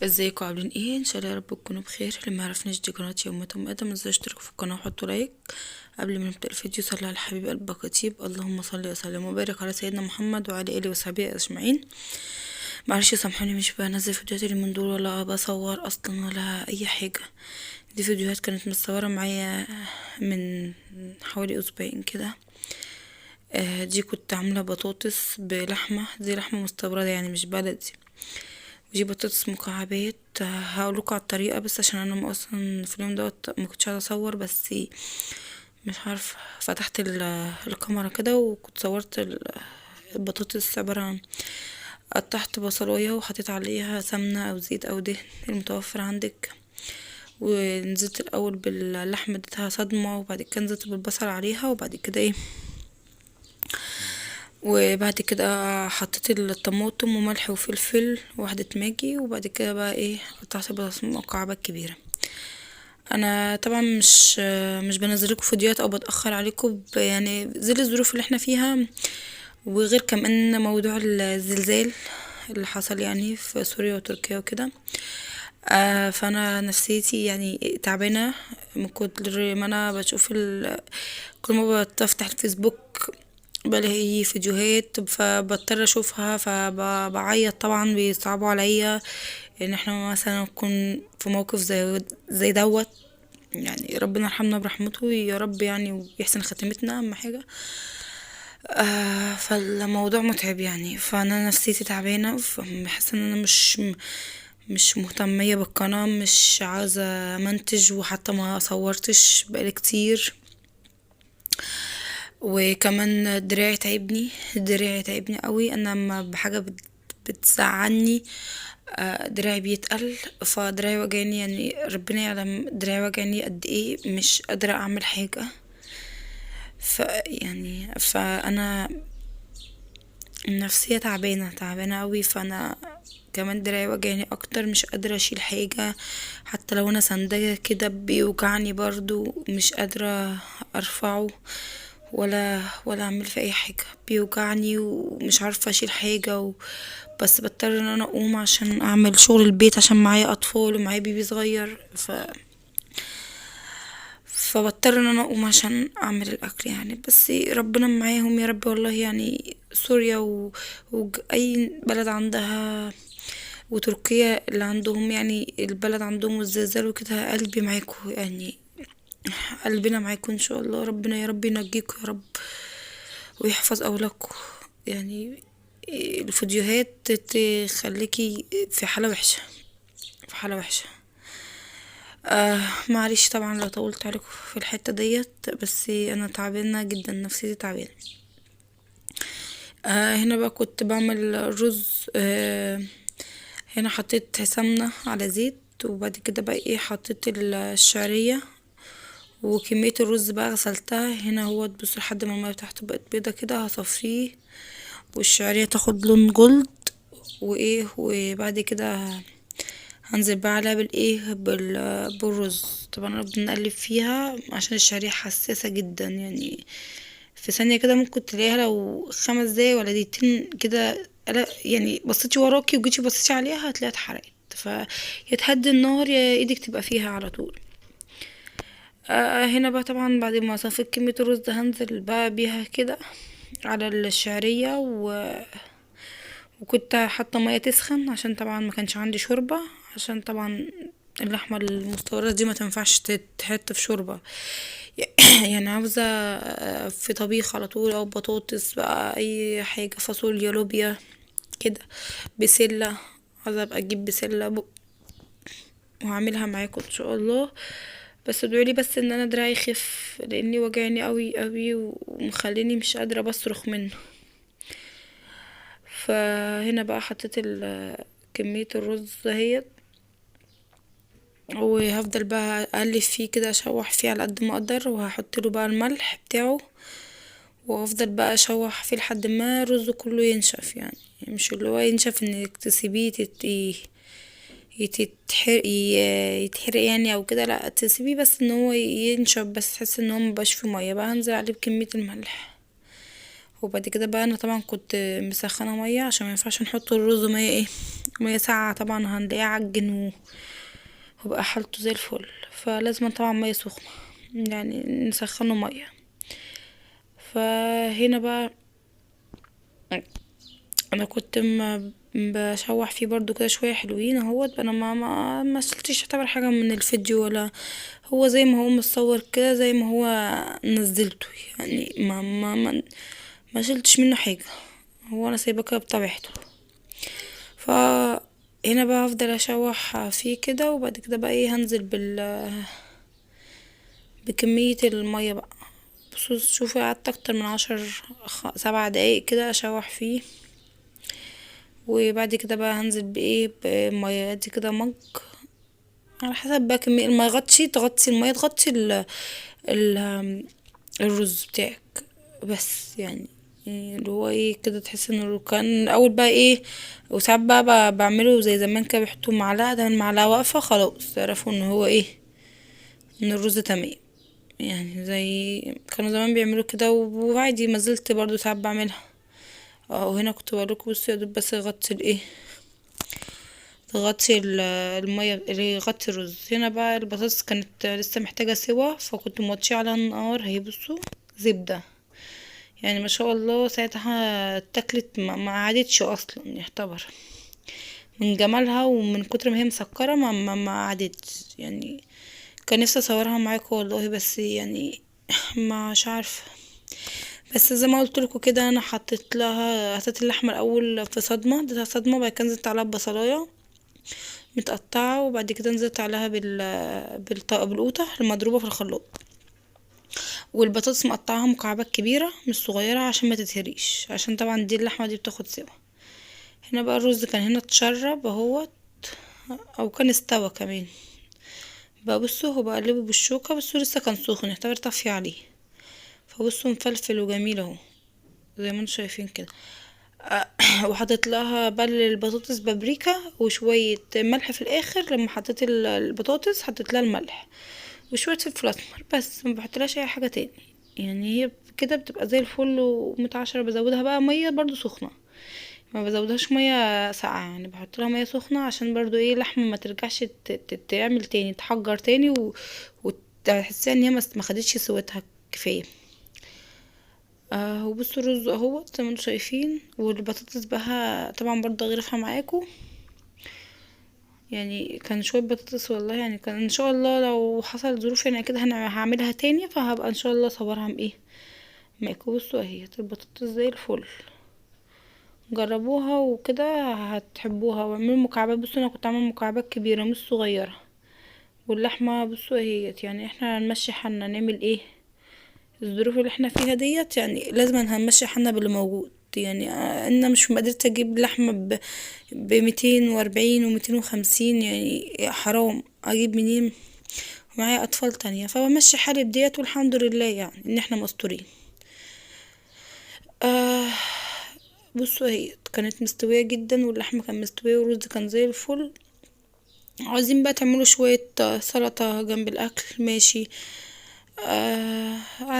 ازيكم عاملين ايه؟ ان شاء الله يا رب تكونوا بخير. اللي ما يعرفنيش دي قناة يومات ام ادم، ازاي اشتركوا في القناة وحطوا لايك. قبل ما نبدا الفيديو صلوا على الحبيب قلبك يطيب، اللهم صل وسلم وبارك على سيدنا محمد وعلى اله وصحبه اجمعين. معلش سامحوني مش بنزل فيديوهات اليومين دول ولا بصور اصلا ولا اي حاجة. دي فيديوهات كانت متصورة معايا من حوالي اسبوعين كده. دي كنت عامله بطاطس بلحمه، دي لحمه مستورده يعني مش بلدي، ودي بطاطس مكعبات. هقولكوا على الطريقة بس عشان انا اصلا في اليوم دوت ما كنتش عايزه اصور، بس مش عارفه فتحت الكاميرا كده وكنت صورت البطاطس. عبارة عن قطعت بصلايه وحطيت عليها سمنه او زيت او دهن المتوفر عندك، ونزلت الاول باللحمه اديتها صدمة، وبعد كده نزلت بالبصل عليها، وبعد كده ايه وبعد كده حطيت الطماطم وملح وفلفل وواحدة ماجي، وبعد كده بقى ايه قطعت البطاطس مكعبات كبيرة. انا طبعا مش بنزلكم فيديوهات او بتأخر عليكم يعني ظل الظروف اللي احنا فيها، وغير كمان موضوع الزلزال اللي حصل يعني في سوريا وتركيا وكده. فانا نفسيتي يعني تعبانة من كتر ما انا بشوف كل ما بفتح الفيسبوك بلاقي فيديوهات فبضطر اشوفها فبعيط، طبعا بيصعبوا عليا ان احنا مثلا نكون في موقف زي دوت، يعني ربنا يرحمنا برحمته يا رب يعني ويحسن خاتمتنا اهم حاجة. فالموضوع متعب يعني، فانا نفسيتي تعبانة، فبحس ان انا مش مهتمية بالقناة، مش عاوزة امنتج، وحتى ما صورتش بقالي كتير. وكمان دراعي تعبني، دراعي تعبني قوي. انا لما بحاجة بتزعلني دراعي بيتقل، فدراعي وجعني يعني ربنا يعلم دراعي وجعني قد ايه، مش قادرة اعمل حاجة. فانا النفسية تعبانة، تعبانة قوي. فانا كمان دراعي وجعني اكتر، مش قادرة اشيل حاجة، حتى لو انا سنداه كده بيوجعني برضو، مش قادرة ارفعه ولا اعمل في اي حاجة، بيوجعني ومش عارفة اشيل حاجة بس بضطر ان انا اقوم عشان اعمل شغل البيت، عشان معايا اطفال ومعايا بيبي صغير، فبضطر ان انا اقوم عشان اعمل الاكل يعني. بس ربنا معاهم يا رب والله، يعني سوريا اي بلد عندها، وتركيا اللي عندهم يعني البلد عندهم الزلزال وكده، قلبي معاكم يعني، قلبنا معاكم ان شاء الله. ربنا يا رب ينجيكم يا رب ويحفظ اولادكم. يعني الفيديوهات تخليكي في حالة وحشة، في حالة وحشة. معلش طبعا لو طولت عليكم في الحتة ديت، بس انا تعبانة جدا، نفسيتي تعبانة. هنا بقى كنت بعمل رز. هنا حطيت سمنة على زيت، وبعد كده بقى ايه حطيت الشعرية وكمية الرز بقى غسلتها هنا اهوت. بصوا لحد ما المية بتاعته بقت بيضة كده هصفيه، والشعرية تاخد لون جولد وبعد كده هنزل بقى عليها بالرز. طبعا انا بنقلب فيها عشان الشعرية حساسة جدا، يعني في ثانية كده ممكن تلاقيها لو 5 دقايق ولا دقيقتين كده يعني بصيتي وراكي وجيتي بصيتي عليها هتلاقيها اتحرقت، فيا تهدي النار يا ايدك تبقى فيها على طول. هنا بقى طبعا بعد ما صفيت كمية الرز ده هنزل بقى بيها كده على الشعرية، وكنت حاطة مية تسخن عشان طبعا ما كانش عندي شوربة، عشان طبعا اللحمة المستوردة دي ما تنفعش تتحط في شوربة، يعني عاوزة في طبيخ على طول، او بطاطس بقى، اي حاجة، فاصوليا، لوبيا كده، بسلة، عاوزة ابقى اجيب بسلة وهعملها معاكم ان شاء الله. بس ادعولي بس ان انا دراعي يخف، لاني وجعني قوي قوي ومخليني مش قادرة بصرخ منه. فهنا بقى حطيت كمية الرز اهيت، وهفضل بقى اقلب فيه كده، اشوح فيه على قد ما اقدر، وهحط له بقى الملح بتاعه، وافضل بقى اشوح فيه لحد ما الرز كله ينشف، يعني مش اللي هو ينشف انك تسيبيه يتحرق يعني او كده، لا تسيبيه بس ان هو ينشف، بس تحس ان هو مبقاش فيه مية. بقى هنزل عليه بكمية الملح، وبعد كده بقى انا طبعا كنت مسخنة مية عشان مينفعش نحط الرز مية ايه، مية ساقعة، طبعا هنلاقيه عجن وبقى حالته زي الفل، فلازم طبعا مية سخنة يعني نسخنه مية. فهنا بقى انا كنت بشوح فيه برضو كده شوية حلوين اهوت. انا ما شلتش يعتبر حاجة من الفيديو، ولا هو زي ما هو متصور كده زي ما هو نزلته، يعني ما شلتش منه حاجة، هو انا سايباه كده بطبيعته. فهنا بقى هفضل اشوح فيه كده، وبعد كده بقى ايه هنزل بكمية المية بقى. بصوا شوفوا قعدت اكتر من 7 دقايق كده اشوح فيه. وبعد كده بقى هنزل بايه، بمية دي كده مج على حسب بقى كمية المية، تغطي المية، تغطي الرز بتاعك بس، يعني اللي هو ايه كده تحس انه كان اول بقى ايه. وساعات بقى بعمله زي زمان كده، بيحطوا معلقة، ده المعلقة واقفة خلاص تعرفوا ان هو ايه، ان الرز تمام، يعني زي كانوا زمان بيعملوا كده، وعادي ما زلت برضو ساعات بعملها. وهنا كنت بقولكوا بصوا يا دوب بس يغطي الايه، تغطي المية اللي يغطي الرز. هنا بقى البطاطس كانت لسه محتاجة سوا، فكنت موطيه على النار اهي، بصوا زبدة يعني ما شاء الله ساعتها اتاكلت، ما عادتش اصلا يعتبر من جمالها ومن كتر ما هي مسكرة ما عادتش. يعني كان نفسي اصورها معاكم والله، بس يعني مش عارفة. بس زي ما قلت لكم كده انا حطيت اللحمة الاول في صدمة، اديتها صدمة، وبعد كده نزلت عليها ببصلاية متقطعة، وبعد كده نزلت عليها بالقوطة المضروبة في الخلاط، والبطاطس مقطعاها مكعبات كبيرة مش صغيرة عشان ما تتهريش، عشان طبعا دي اللحمة دي بتاخد سوا. هنا بقى الرز كان هنا اتشرب اهوت، او كان استوى كمان بقى. بصوا هو بقلبه بالشوكة، بس هو لسه كان سخن يعتبر طافية عليه. فبصوا مفلفل وجميل اهو زي ما انتم شايفين كده. وحطيت لها بل البطاطس بابريكا وشوية ملح في الاخر، لما حطيت البطاطس حطيت لها الملح وشوية فلفل اسمر بس، ما بحطلهاش اي حاجة تاني. يعني هي كده بتبقى زي الفل ومتعشرة. بزودها بقى مية برضو سخنة، ما بزودهاش مية ساقعة، يعني بحط لها مية سخنة عشان برضو ايه اللحمة ما ترجعش تعمل تاني، تحجر تاني وتحسيها ان هي ما خدتش سوتها كفاية. وبصوا الرز اهو زي ما انتم شايفين، والبطاطس بقى طبعا برضو اغرفها معاكم. يعني كان شوية بطاطس والله، يعني كان ان شاء الله لو حصل ظروف يعني كده هعملها تاني، فهبقى ان شاء الله اصورها بايه معاكم. بصوا اهي البطاطس زي الفل، جربوها وكده هتحبوها. واعملوا مكعبات، بصوا انا كنت عامله مكعبات كبيره مش صغيره. واللحمه بصوا اهيت، يعني احنا هنمشي حالنا نعمل ايه، الظروف اللي احنا فيها ديت يعني لازم هنمشي حالنا باللي موجود. يعني انا مش قدرت اجيب لحمه بميتين واربعين وميتين وخمسين، يعني حرام اجيب منين معايا اطفال تانية، فبمشي حالي بديت والحمد لله يعني ان احنا مستورين. بصوا اهي كانت مستوية جدا، واللحمة كانت مستوية، والرز كان زي الفل. عاوزين بقى تعملوا شوية سلطة جنب الاكل ماشي. عايزين